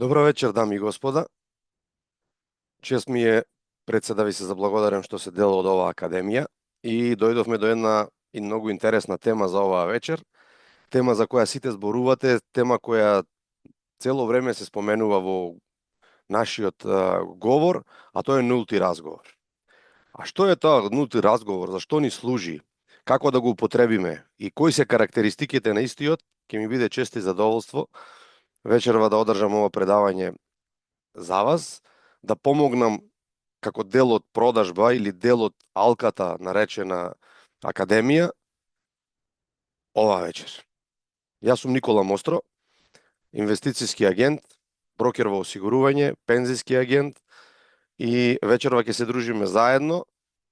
Добро вечер, дами и господа. Чест ми е пред се да ви се заблагодарам што се дел од оваа академија и дојдовме до една и многу интересна тема за оваа вечер. Тема за која сите зборувате, тема која цело време се споменува во нашиот говор, а тоа е нулти разговор. А што е тоа нулти разговор, зашто ни служи, како да го употребиме и кои се карактеристиките на истиот, ќе ми биде чест и задоволство вечерва да одржам ова предавање за вас, да помогнам како дел од продажба или дел од алката наречена академија ова вечер. Јас сум Никола Мостро, инвестициски агент, брокер во осигурување, пензиски агент и вечерва ќе се дружиме заедно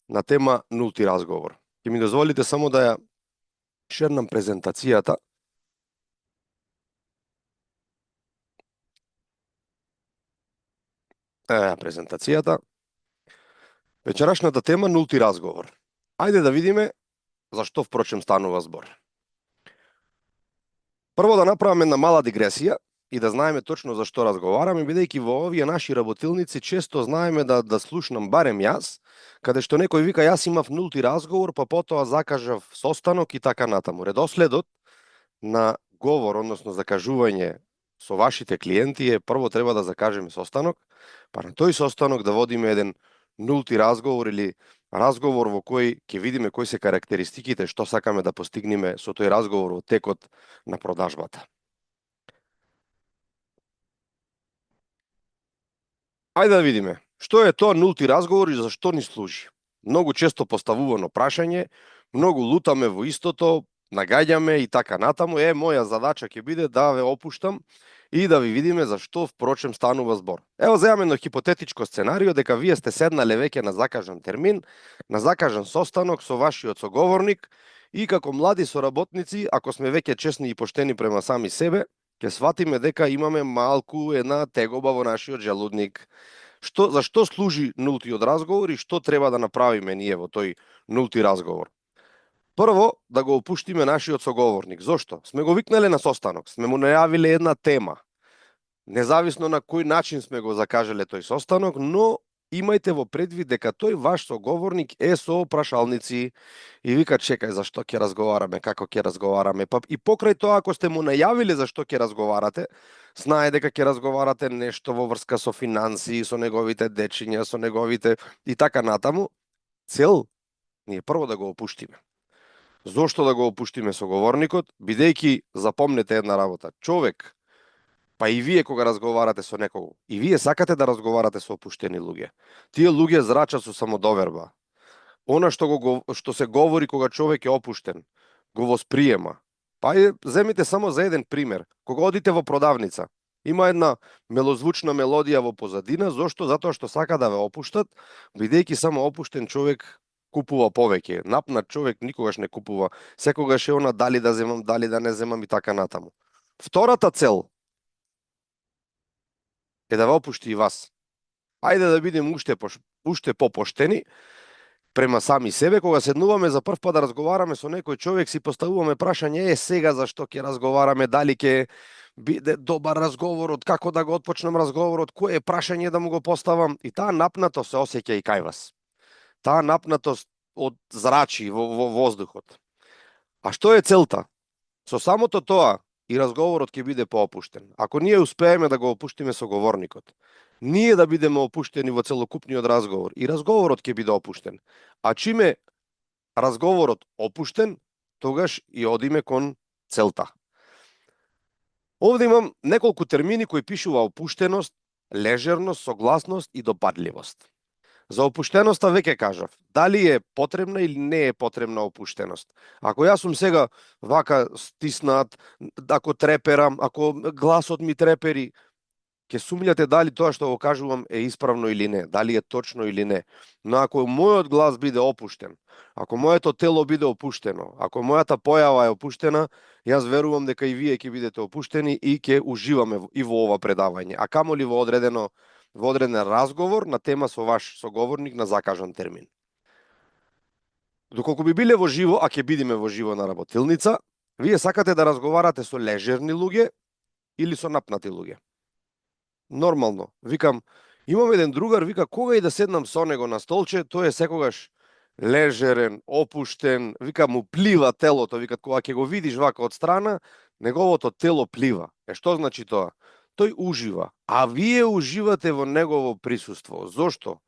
на тема нулти разговор. Ќе ми дозволите само да ја шернам презентацијата. Презентацијата. Вечерашната тема нулти разговор. Ајде да видиме зашто впрочем станува збор. Прво да направиме една мала дигресија и да знаеме точно за што разговараме, бидејќи во овие наши работилници често знаеме да слушнам, барем јас, каде што некој вика јас имав нулти разговор, па потоа закажав состанок и така натаму. Редоследот на говор, односно закажување со вашите клиенти е прво треба да закажеме состанок, па на тој состанок да водиме еден нулти разговор или разговор во кој ќе видиме кои се карактеристиките што сакаме да постигнеме со тој разговор во текот на продажбата. Ајде да видиме што е тоа нулти разговор и за што ни служи. Многу често поставувано прашање, многу лутаме во истото, нагаѓаме и така натаму. Моја задача ќе биде да ве опуштам и да ви видиме за што впрочем станува збор. Ево земаме едно хипотетичко сценарио дека вие сте седнале веќе на закажан термин, на закажан состанок со вашиот соговорник и како млади соработници, ако сме веќе честни и поштени према сами себе, ќе сватиме дека имаме малку една тегоба во нашиот желудник. За што служи нултиот разговор и што треба да направиме ние во тој нулти разговор? Прво, да го опуштиме нашиот соговорник. Зошто? Сме го викнале на состанок, сме му најавиле една тема. Независно на кој начин сме го закажале тој состанок, но имајте во предвид дека тој ваш соговорник е со прашалници и вика чекај за што ќе разговараме, како ќе разговараме. Па и покрај тоа ако сте му најавиле за што ќе разговарате, знае дека ќе разговарате нешто во врска со финансии, со неговите дечиња, со неговите и така натаму, цел ние прво да го опуштиме. Зошто да го опуштиме соговорникот? Бидејќи запомнете една работа. Човек, па и вие кога разговарате со некого, и вие сакате да разговарате со опуштени луѓе. Тие луѓе зрачат со самодоверба. Она што се говори кога човек е опуштен, го восприема. Па земите само за еден пример. Кога одите во продавница, има една мелозвучна мелодија во позадина, зошто? Затоа што сака да ве опуштат, бидејќи само опуштен човек купува повеќе. Напнат човек никогаш не купува. Секогаш е она дали да земам, дали да не земам и така натаму. Втората цел е да ве опушти и вас. Ајде да бидеме уште попоштени према сами себе, кога седнуваме за прв пат да разговараме со некој човек, си поставуваме прашање, сега за што ќе разговараме, дали ќе биде добар разговорот, како да го отпочнам разговорот, кое прашање да му го поставам, и таа напнатост се осеќа и кај вас. Таа напнатост од зрачи во воздухот. А што е целта? Со самото тоа и разговорот ќе биде поопуштен. Ако ние успееме да го опуштиме соговорникот, ние да бидеме опуштени во целокупниот разговор и разговорот ќе биде опуштен. А чиме разговорот опуштен, тогаш и одиме кон целта. Овде имам неколку термини кои пишува опуштеност, лежерност, согласност и допадливост. За опуштеноста веќе кажав. Дали е потребна или не е потребна опуштеност? Ако јас сум сега вака стиснат, ако треперам, ако гласот ми трепери, ќе сумњате дали тоа што го кажувам е исправно или не, дали е точно или не. Но ако мојот глас биде опуштен, ако моето тело биде опуштено, ако мојата појава е опуштена, јас верувам дека и вие ќе бидете опуштени и ќе уживаме и во ова предавање. А камоли во одреден разговор на тема со ваш соговорник на закажан термин. Доколку би биле во живо, а ќе бидеме во живо на работилница, вие сакате да разговарате со лежерни луѓе или со напнати луѓе? нормално. Викам, имам еден другар, вика, кога и да седнам со него на столче, тој е секогаш лежерен, опуштен, вика, му плива телото, вика, кога ќе го видиш вака од страна, неговото тело плива. Што значи тоа? Тој ужива, а вие уживате во негово присуство. Зошто?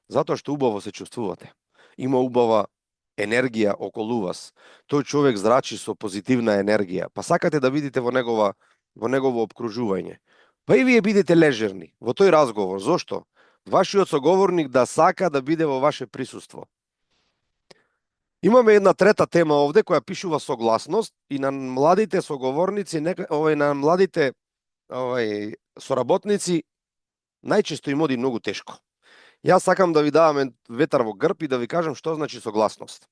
Затоа што убаво се чувствувате. Има убава енергија околу вас. Тој човек зрачи со позитивна енергија, па сакате да видите во негово обкружување. Па и вие бидете лежерни во тој разговор. Зошто? Вашиот соговорник да сака да биде во ваше присуство. Имаме една трета тема овде која пишува согласност и на младите соговорници, на младите соработници најчесто им оди многу тешко. Јас сакам да ви давам ветар во грб и да ви кажам што значи согласност.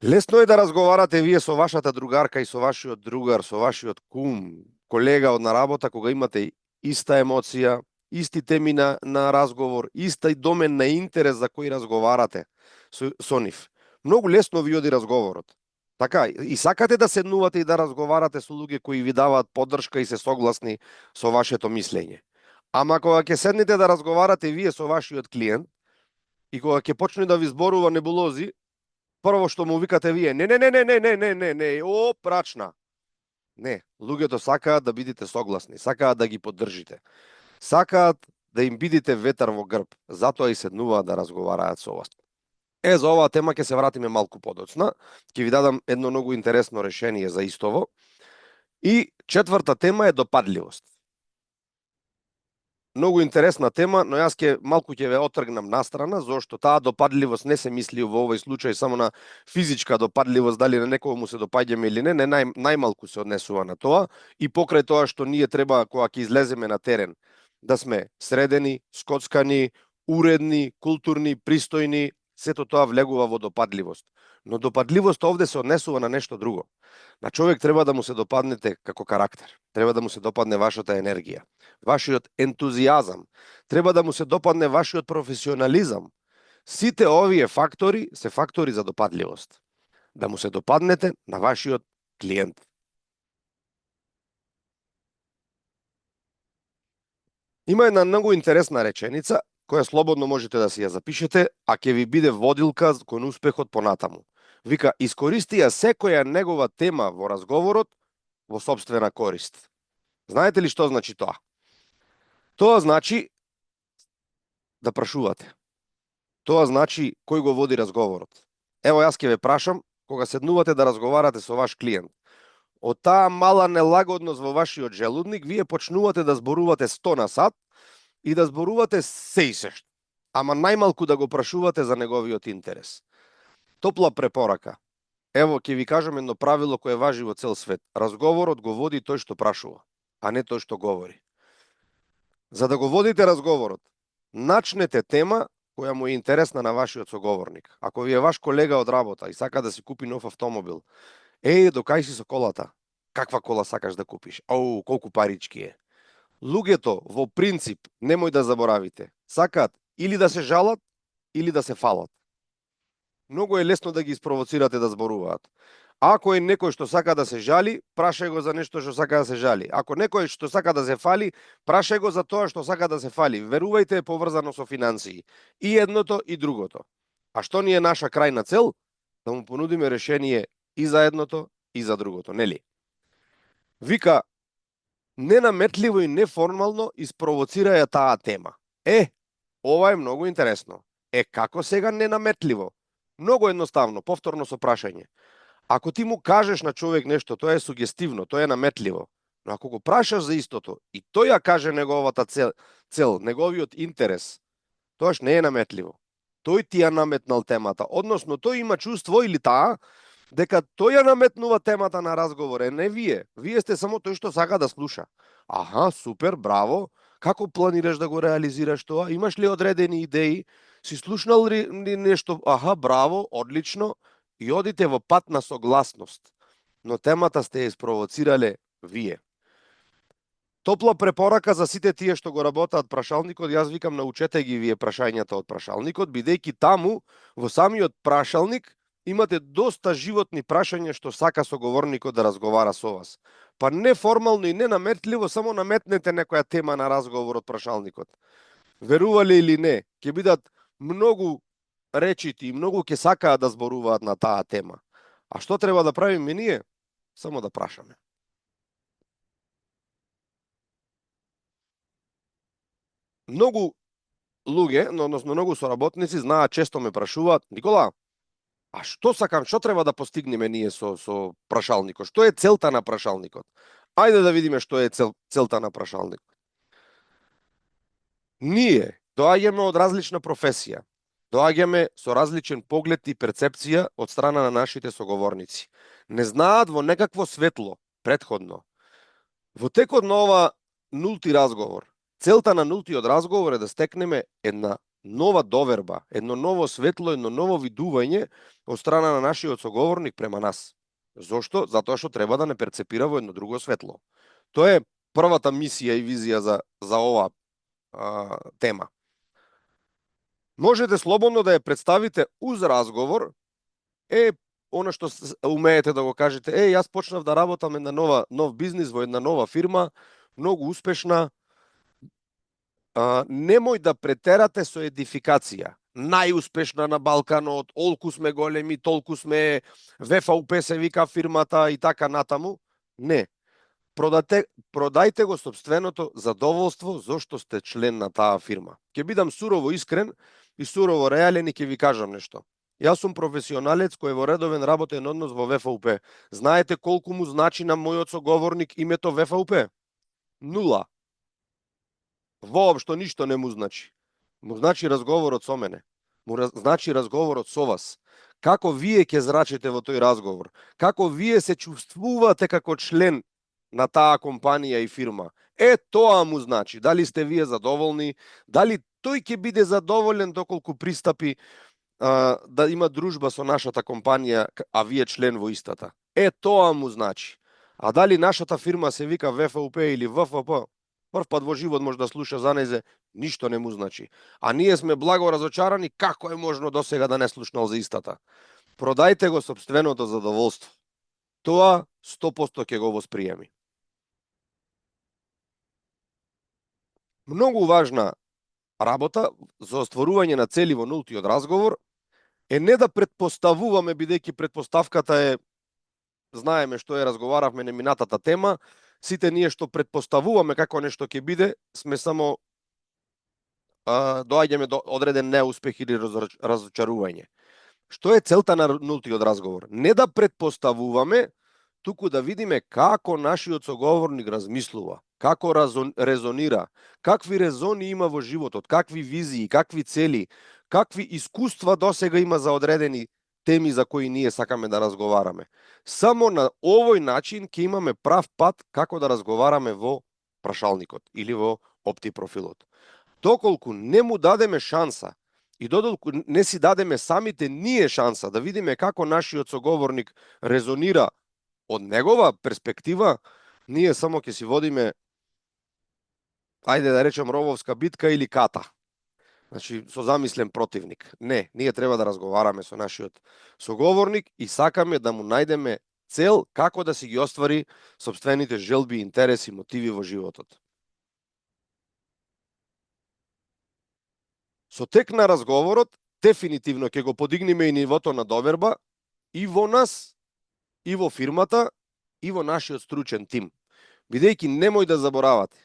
Лесно е да разговарате вие со вашата другарка и со вашиот другар, со вашиот кум, колега од на работа, кога имате иста емоција, исти теми на разговор, иста домен на интерес за кој разговарате со нив. Многу лесно ви оди разговорот. Така, и сакате да седнувате и да разговарате со луѓе кои ви даваат поддршка и се согласни со вашето мислење. Ама кога ќе седнете да разговарате вие со вашиот клиент и кога ќе почне да ви зборува небулози, прво што му викате вие, не, о, прачна. Не, луѓето сакаат да бидете согласни, сакаат да ги поддржите. Сакаат да им бидите ветар во грб, затоа и седнуваат да разговараат со вас. За оваа тема ќе се вратиме малку подоцна, ќе ви дадам едно многу интересно решение за истово. И четврта тема е допадливост. Многу интересна тема, но јас малку ќе ве отргнам настрана, зашто таа допадливост не се мисли во овој случај само на физичка допадливост, дали на некој му се допаѓаме или не, најмалку се однесува на тоа, и покрај тоа што ние треба, кога ќе излеземе на терен, да сме средени, скоцкани, уредни, културни, пристојни, сето тоа влегува во допадливост. Но допадливост овде се однесува на нешто друго. На човек треба да му се допаднете како карактер, треба да му се допадне вашата енергија, вашиот ентузијазам, треба да му се допадне вашиот професионализам. Сите овие фактори се фактори за допадливост. Да му се допаднете на вашиот клиент. Има една многу интересна реченица, која слободно можете да си ја запишете, а ќе ви биде водилка кон успехот понатаму. Вика, искористи ја секоја негова тема во разговорот во сопствена корист. Знаете ли што значи тоа? Тоа значи да прашувате. Тоа значи кој го води разговорот. Ево, јас ќе ве прашам, кога седнувате да разговарате со ваш клиент, од таа мала нелагодност во вашиот желудник, вие почнувате да зборувате 100 на сат и да зборувате се и сешто, ама најмалку да го прашувате за неговиот интерес. Топла препорака. Ево, ќе ви кажам едно правило кое важи во цел свет. Разговорот го води тој што прашува, а не тој што говори. За да го водите разговорот, начнете тема која му е интересна на вашиот соговорник. Ако ви е ваш колега од работа и сака да си купи нов автомобил, докај си со колата? Каква кола сакаш да купиш? Колку парички е? Луѓето, во принцип, немој да заборавите, сакаат или да се жалат, или да се фалат. Многу е лесно да ги испровоцирате да зборуваат. Ако е некој што сака да се жали, прашај го за нешто што сака да се жали. Ако некој што сака да се фали, прашај го за тоа што сака да се фали. Верувајте, е поврзано со финансии. И едното и другото. А што ни е наша крајна цел? Да му понудиме решение и за едното и за другото, нели? Вика, ненаметливо и неформално испровоцираја таа тема. Ова е многу интересно. Како сега ненаметливо? Многу едноставно, повторно со прашање. Ако ти му кажеш на човек нешто, тоа е сугестивно, тоа е наметливо. Но ако го прашаш за истото и тој ја каже неговата цел, неговиот интерес, тоаш не е наметливо. Тој ти ја наметнал темата, односно тој има чувство или таа дека тој ја наметнува темата на разговор, не вие. Вие сте само тој што сака да слуша. Аха, супер, браво. Како планираш да го реализираш тоа? Имаш ли одредени идеи? Си слушнал ли нешто? Аха, браво, одлично. И одите во пат на согласност. Но темата сте ја испровоцирале вие. Топла препорака за сите тие што го работаат прашалникот, јас викам, научете ги вие прашањата од прашалникот, бидејќи таму, во самиот прашалник, имате доста животни прашања што сака соговорникот да разговара со вас. Па неформално и ненаметливо само наметнете некоја тема на разговор од прашалникот. Верувале или не, ќе бидат многу речити и многу ќе сакаат да зборуваат на таа тема. А што треба да правиме ние? Само да прашаме. Многу луѓе, односно многу соработници знаат, често ме прашуваат: Никола, а што сакам, што треба да постигнеме ние со прашалникот? Што е целта на прашалникот? Ајде да видиме што е целта на прашалникот. Ние доаѓаме од различна професија. Доаѓаме со различен поглед и перцепција од страна на нашите соговорници. Не знаат во некакво светло претходно. Во текот на ова нулти разговор, целта на нултиот разговор е да стекнеме една нова доверба, едно ново светло, едно ново видување од страна на нашиот соговорник према нас. Зошто? Затоа што треба да не перцепира во едно друго светло. Тоа е првата мисија и визија за ова тема. Можете слободно да ја представите уз разговор, она што умеете да го кажете: јас почнав да работам на нов бизнис во една нова фирма, многу успешна. Немој да претерате со едификација. Најуспешна на Балканот, олку сме големи, толку сме, ВФУП се вика фирмата и така натаму. Не. Продајте го собственото задоволство зошто сте член на таа фирма. Ќе бидам сурово искрен и сурово реален и ќе ви кажам нешто. Јас сум професионалец кој е во редовен работен однос во ВФУП. Знаете колку му значи на мојот соговорник името ВФУП? 0. Воопшто ништо не му значи. Му значи разговорот со мене. Значи разговорот со вас. Како вие ќе зрачите во тој разговор? Како вие се чувствувате како член на таа компанија и фирма? Тоа му значи. Дали сте вие задоволни? Дали тој ќе биде задоволен доколку пристапи да има дружба со нашата компанија, а вие член во истата? Тоа му значи. А дали нашата фирма се вика ВФУП или ВФП? Прв пат во живот може да слуша за незе, ништо не му значи. А ние сме благо разочарани како е можно досега да не слушнал за истата. Продајте го собственото задоволство. Тоа 100% ќе го восприеми. Многу важна работа за остварување на цели во нултиот разговор е не да предпоставуваме, бидејќи предпоставката е, знаеме што е, разговаравме на минатата тема, сите ние што предпоставуваме како нешто ќе биде, сме само доаѓаме до одреден неуспех или разочарување. Што е целта на нултиот разговор? Не да предпоставуваме, туку да видиме како нашиот соговорник размислува, како резонира, какви резони има во животот, какви визии, какви цели, какви искуства досега има за одредени теми за кои ние сакаме да разговараме. Само на овој начин ќе имаме прав пат како да разговараме во прашалникот или во опти профилот. Доколку не му дадеме шанса и додолку не си дадеме самите ние шанса да видиме како нашиот соговорник резонира од негова перспектива, ние само ќе си водиме, ајде да речем, рововска битка или ката. Значи, со замислен противник. Не, ние треба да разговараме со нашиот соговорник и сакаме да му најдеме цел како да си ги оствари собствените желби, интереси, мотиви во животот. Со тек на разговорот, дефинитивно ќе го подигнеме и нивото на доверба и во нас, и во фирмата, и во нашиот стручен тим. Бидејќи немој да заборавате,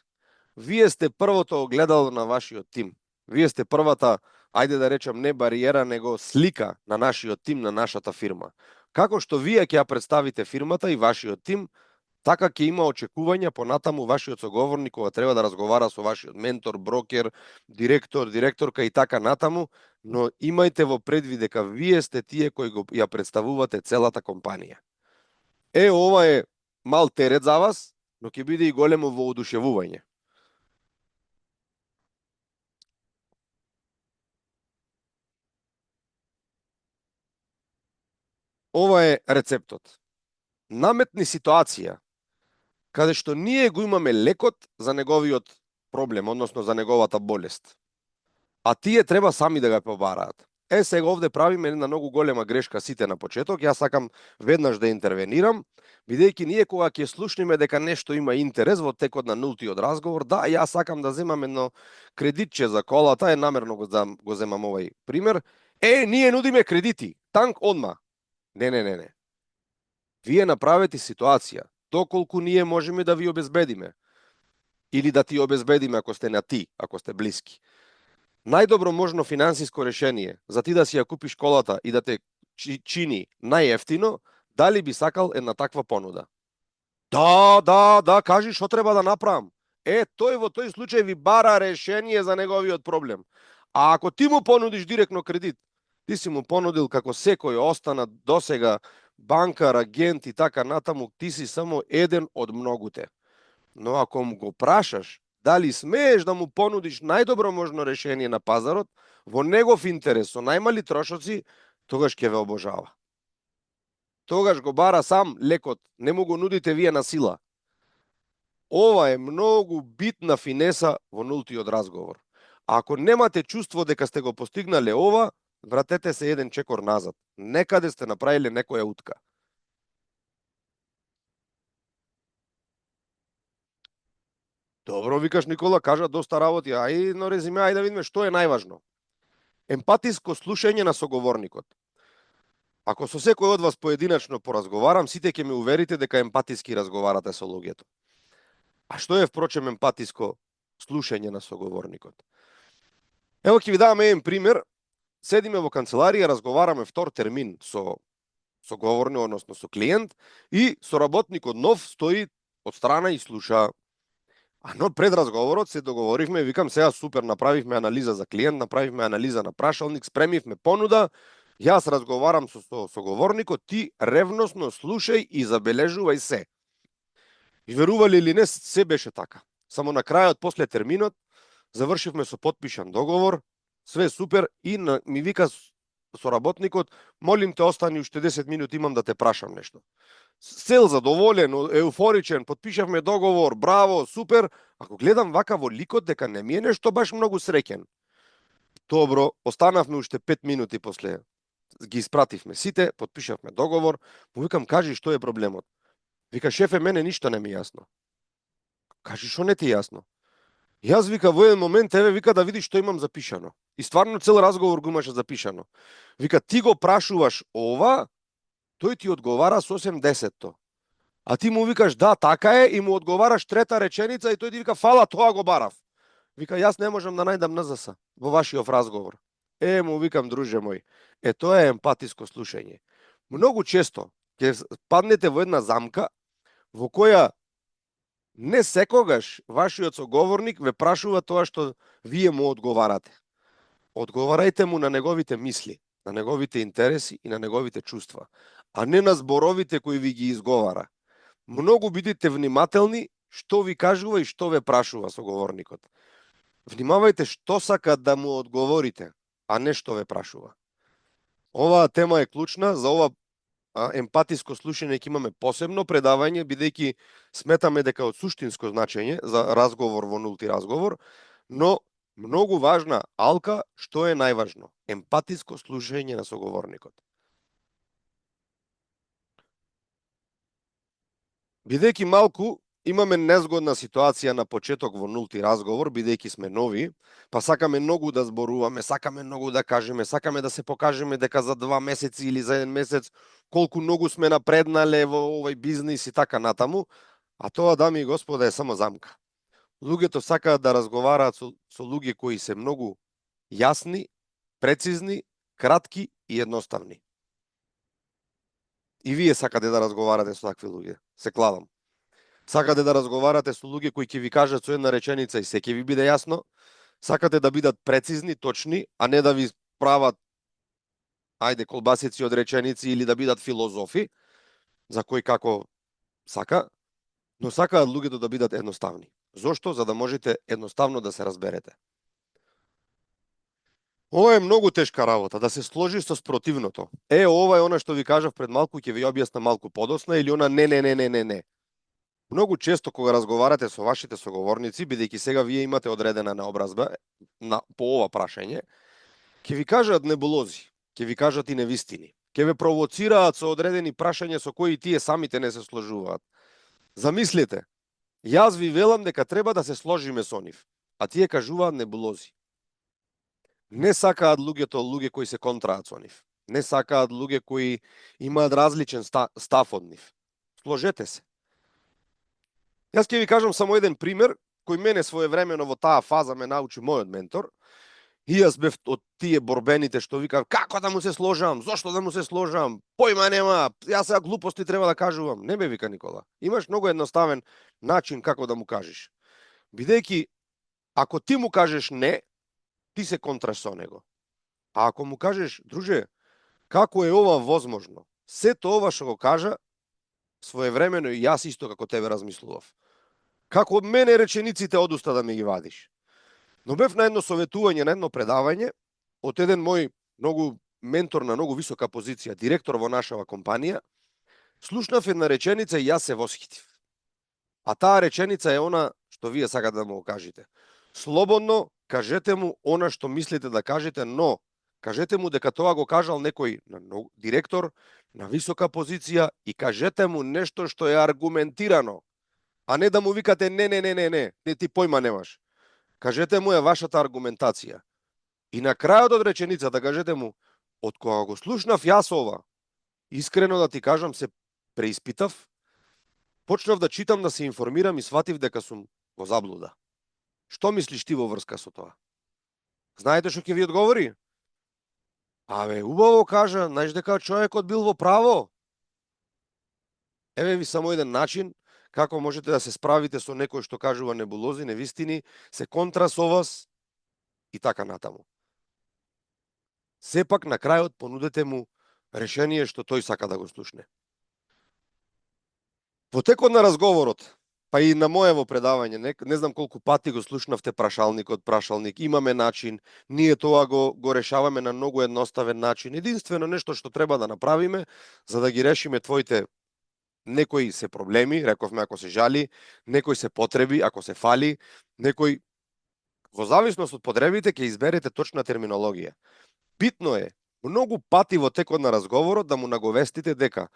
вие сте првото огледало на вашиот тим. Вие сте првата, ајде да речем, не бариера, него слика на нашиот тим, на нашата фирма. Како што вие ќе ја представите фирмата и вашиот тим, така ќе има очекувања понатаму вашиот соговорник кога треба да разговара со вашиот ментор, брокер, директор, директорка и така натаму, но имајте во предвид дека вие сте тие кои ја представувате целата компанија. Ова е мал терет за вас, но ќе биде и големо воодушевување. Ова е рецептот. Наметни ситуација каде што ние го имаме лекот за неговиот проблем, односно за неговата болест. А тие треба сами да го побараат. Сега овде правиме една многу голема грешка сите на почеток. Јас сакам веднаш да интервенирам, бидејќи ние кога ќе слушнеме дека нешто има интерес во текот на нултиот разговор, да, јас сакам да земам едно кредитче за колата, намерно го земам овој пример. Ние нудиме кредити, танк одма. Не. Вие направете ситуација, доколку ние можеме да ви обезбедиме. Или да ти обезбедиме ако сте на ти, ако сте блиски. Најдобро можно финансиско решение за ти да си ја купиш колата и да те чини најефтино, дали би сакал една таква понуда? Да, кажи што треба да направам. Тој во тој случај ви бара решение за неговиот проблем. А ако ти му понудиш директно кредит, ти си му понудил како секој остана досега банкар, агент и така натаму, ти си само еден од многуте. Но ако му го прашаш дали смееш да му понудиш најдобро можно решение на пазарот, во негов интерес, со најмали трошоци, тогаш ќе ве обожава. Тогаш го бара сам лекот, не му го нудите вие на сила. Ова е многу битна финеса во нултиот разговор. А ако немате чувство дека сте го постигнале ова, вратете се еден чекор назад. Некаде сте направиле некоја утка. Добро, викаш Никола, кажа доста работи. Но резиме, ајде да видиме што е најважно. Емпатиско слушање на соговорникот. Ако со секој од вас поединачно поразговарам, сите ќе ме уверите дека емпатиски разговарате со луѓето. А што е впрочем емпатиско слушање на соговорникот? Ево ќе ви давам еден пример. Седиме во канцеларија, разговараме втор термин со соговорник, односно со клиент, и соработникот нов стои од страна и слуша. Но пред разговорот се договоривме, викам сега супер, направивме анализа за клиент, направивме анализа на прашалник, спремивме понуда, јас разговарам со соговорникот, ти ревносно слушај и забележувај се. И верували или не, се беше така. Само на крајот, после терминот, завршивме со потпишан договор, све супер, и ми вика соработникот, молим те остани уште 10 минути, имам да те прашам нешто. Сел задоволен, еуфоричен, потпишавме договор, браво, супер. Ако гледам вака во ликот дека не ми е нешто баш многу среќен. Добро, останавме уште 5 минути после. Ги испративме сите, потпишавме договор, му викам, кажи што е проблемот. Вика, шефе, мене ништо не ми е јасно. Кажи што не ти е јасно. Јас, вика, во еден момент тебе вика да видиш што имам запишано. И стварно цел разговор го имаше запишано. Вика, ти го прашуваш ова, тој ти одговара со 80-то. А ти му викаш да, така е, и му одговараш трета реченица и тој ти вика фала, тоа го барав. Вика, јас не можам да најдам НЗС во вашиот разговор. Му викам, друже мој, тоа е емпатиско слушање. Многу често ќе паднете во една замка во која не секогаш вашиот соговорник ве прашува тоа што вие му одговарате. Одговарајте му на неговите мисли, на неговите интереси и на неговите чувства, а не на зборовите кои ви ги изговара. Многу бидете внимателни што ви кажува и што ве прашува соговорникот. Внимавајте што сака да му одговорите, а не што ве прашува. Оваа тема е клучна, за ова емпатиско слушање ќе имаме посебно предавање, бидејќи сметаме дека од суштинско значење за разговор во нулти разговор, но многу важна алка, што е најважно? Емпатиско слушање на соговорникот. Бидејќи малку имаме незгодна ситуација на почеток во нулти разговор, бидејќи сме нови, па сакаме многу да зборуваме, сакаме многу да кажеме, сакаме да се покажеме дека за 2 месеци или за 1 месец колку многу сме напреднале во овој бизнис и така натаму, а тоа, дами и господа, е само замка. Луѓето сакаат да разговараат со луѓе кои се многу јасни, прецизни, кратки и едноставни. И вие сакате да разговарате со такви луѓе, се кладам. Сакате да разговарате со луѓе кои ќе ви кажат со една реченица и се ќе ви биде јасно. Сакате да бидат прецизни, точни, а не да ви прават колбасици од реченици или да бидат филозофи, за кој како сака, но сакаат луѓето да бидат едноставни. Зошто? За да можете едноставно да се разберете. Ова е многу тешка работа, да се сложи со спротивното. Ова е она што ви кажав пред малку, ќе ви објасна малку подоцна, или она не. Многу често кога разговарате со вашите соговорници, бидејќи сега вие имате одредена наобразба по ова прашање, Ќе ви кажат небулози, ќе ви кажат и невистини, ќе ве провоцираат со одредени прашања со кои тие самите не се сложуваат. Замислете, јас ви велам дека треба да се сложиме со нив, а тие кажуваат небулози. Не сакаат луѓе кои се контраат со нив. Не сакаат луѓе кои имаат различен став од нив. Сложете се. Јас ќе ви кажам само еден пример, кој мене своевремено во таа фаза ме научи мојот ментор. И јас бев од тие борбените што викав, како да му се сложам, зошто да му се сложам, појма нема, јас сега глупости треба да кажувам. Не ме вика Никола. Имаш многу едноставен начин како да му кажеш. Бидејќи, ако ти му кажеш не, ти се контраш со него. А ако му кажеш, друже, како е ова возможно? Сето ова што го кажа, своевремено и јас исто како тебе размислував. Како од мене речениците одуста да ми ги вадиш. Но бев на едно советување, на едно предавање од еден мој многу ментор на многу висока позиција, директор во нашава компанија. Слушнав една реченица и јас се восхитив. А таа реченица е она што вие сакате да му го кажете. Слободно кажете му она што мислите да кажете, но кажете му дека тоа го кажал некој директор на висока позиција и кажете му нешто што е аргументирано, а не да му викате не ти појма немаш. Кажете му е вашата аргументација. И на крајот од реченицата кажете му, од кога го слушнав јас ова, искрено да ти кажам се преиспитав, почнав да читам, да се информирам и сватив дека сум во заблуда. Што мислиш ти во врска со тоа? Знаете што ќе ви одговори? Абе, убаво кажа, знаеш дека човекот бил во право. Еве ви само еден начин како можете да се справите со некој што кажува небулози, невистини, се контра со вас и така натаму. Сепак на крајот понудете му решение што тој сака да го слушне. Во текот на разговорот, па и на моево предавање, не знам колку пати го слушнавте прашалник, имаме начин, ние тоа го решаваме на многу едноставен начин. Единствено нешто што треба да направиме за да ги решиме твоите некои се проблеми, рековме ако се жали, некои се потреби, ако се фали, некои во зависност од потребите ќе изберете точна терминологија. Битно е многу пати во текот на разговорот да му наговестите дека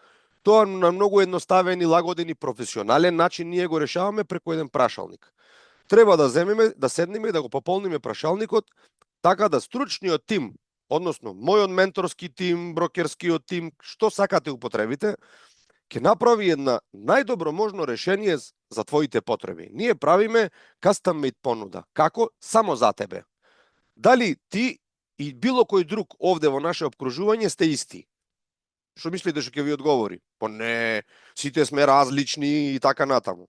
тоа на многу едноставен и лагоден и професионален начин ние го решаваме преку еден прашалник. Треба да земеме, да седнеме и да го пополниме прашалникот така да стручниот тим, односно мојот менторски тим, брокерскиот тим, што сакате употребите, ќе направи една најдобро можно решение за твоите потреби. Ние правиме custom made понуда. Како? Само за тебе. Дали ти и било кој друг овде во наше обкружување сте исти? Што мислите што ќе ви одговори? Па не, сите сме различни и така натаму.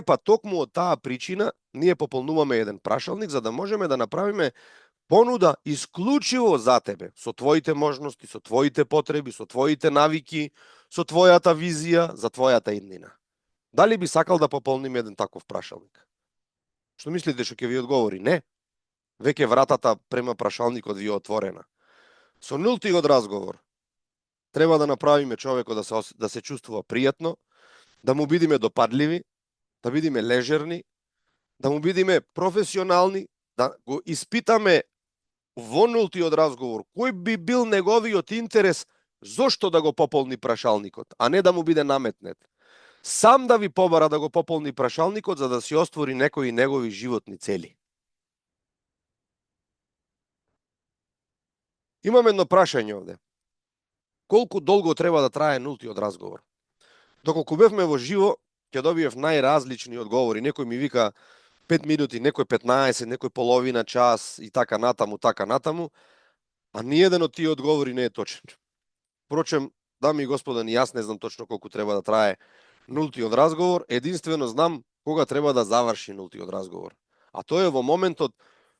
Па токму од таа причина ние пополнуваме еден прашалник за да можеме да направиме понуда исклучиво за тебе, со твоите можности, со твоите потреби, со твоите навики, со твојата визија, за твојата иднина. Дали би сакал да пополниме еден таков прашалник? Што мислите што ќе ви одговори? Не. Веќе вратата према прашалникот ви е отворена. Со нултиот разговор треба да направиме човекот да се чувствува пријатно, да му бидиме допадливи, да бидиме лежерни, да му бидиме професионални, да го испитаме во нултиот разговор кој би бил неговиот интерес зошто да го пополни прашалникот, а не да му биде наметнет. Сам да ви побара да го пополни прашалникот за да си оствори некои негови животни цели. Имам едно прашање овде. Колку долго треба да трае нултиот разговор? Доколку бевме во живо, ќе добиев најразлични одговори. Некој ми вика 5 минути, некој 15, некој половина час и така натаму, а ниеден од тие одговори не е точен. Впрочем, дами и господа, ни јас не знам точно колку треба да трае нултиот разговор, единствено знам кога треба да заврши нултиот разговор. А тоа е во моментот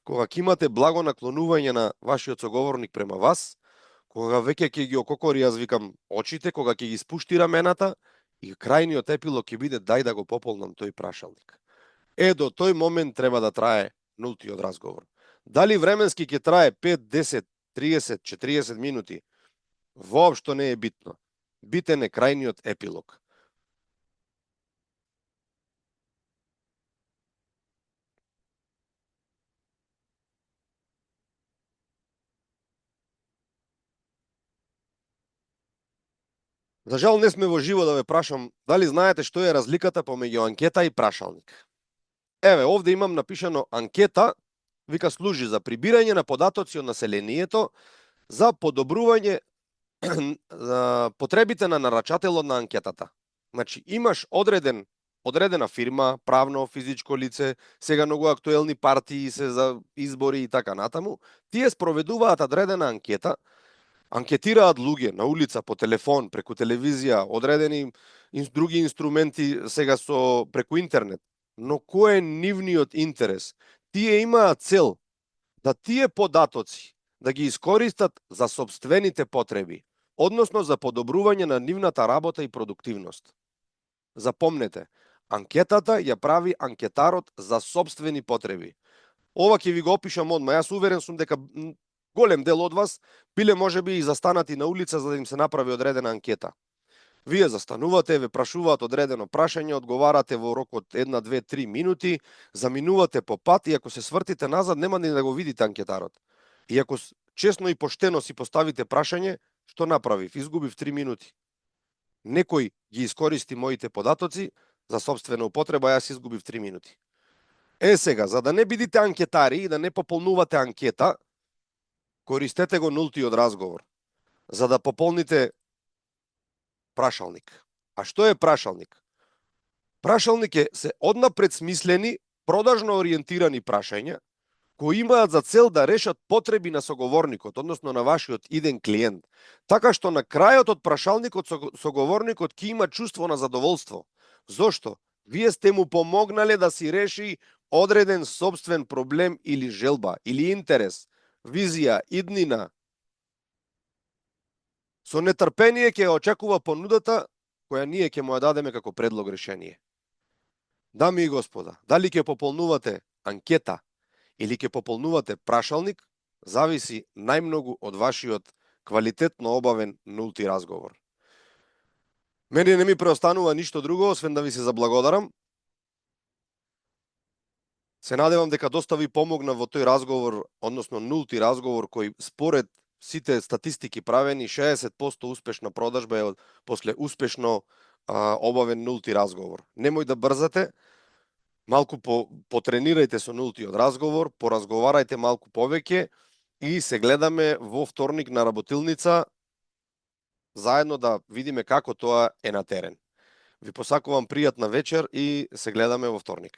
кога ќе имате благо наклонување на вашиот соговорник према вас, кога веќе ќе ги ококори, јас викам, очите, кога ќе ги спушти рамената и крајниот епилог ќе биде дај да го пополнам тој прашалник. До тој момент треба да трае нултиот разговор. Дали временски ќе трае 5, 10, 30, 40 минути, воопшто не е битно. Битен е крајниот епилог. За жал не сме во живо да ве прашам дали знаете што е разликата помеѓу анкета и прашалник. Еве, овде имам напишано анкета, вика служи за прибирање на податоци од населението за подобрување потребите на нарачателот на анкетата. Значи, имаш одредена фирма, правно, физичко лице, сега многу актуелни партии се за избори и така натаму, тие спроведуваат одредена анкета, анкетираат луѓе на улица, по телефон, преку телевизија, одредени други инструменти сега преку интернет. Но кој е нивниот интерес? Тие имаат цел да тие податоци да ги искористат за сопствените потреби, односно за подобрување на нивната работа и продуктивност. Запомнете, анкетата ја прави анкетарот за сопствени потреби. Ова ќе ви го опишам одма. Јас уверен сум дека голем дел од вас биле можеби и застанати на улица за да им се направи одредена анкета. Вие застанувате, ве прашуваат одредено прашање, одговарате во рок од 1, 2, 3 минути, заминувате по пат и ако се свртите назад, нема ни да го видите анкетарот. И ако честно и поштено си поставите прашање, што направив? Изгубив 3 минути. Некој ги искористи моите податоци за сопствена употреба, јас изгубив 3 минути. Сега, за да не бидите анкетари и да не пополнувате анкета, користете го нултиот разговор, за да пополните прашалник. А што е прашалник? Прашалник е се однапред смислени, продажно ориентирани прашања, кои имаат за цел да решат потреби на соговорникот, односно на вашиот иден клиент, така што на крајот од прашалникот соговорникот ќе има чувство на задоволство. Зошто? Вие сте му помогнале да си реши одреден сопствен проблем или желба, или интерес, визија, иднина. Со нетрпение ќе очекува понудата која ние ќе му ја дадеме како предлог решение. Дами и господа, дали ќе пополнувате анкета или ќе пополнувате прашалник, зависи најмногу од вашиот квалитетно обавен нулти разговор. Мене не ми преостанува ништо друго, освен да ви се заблагодарам. Се надевам дека доста ви помогна во тој разговор, односно нулти разговор, кој според сите статистики правени, 60% успешна продажба е после успешно обавен нулти разговор. Немој да брзате, малку потренирајте со нултиот разговор, поразговарајте малку повеќе и се гледаме во вторник на работилница, заедно да видиме како тоа е на терен. Ви посакувам пријатна вечер и се гледаме во вторник.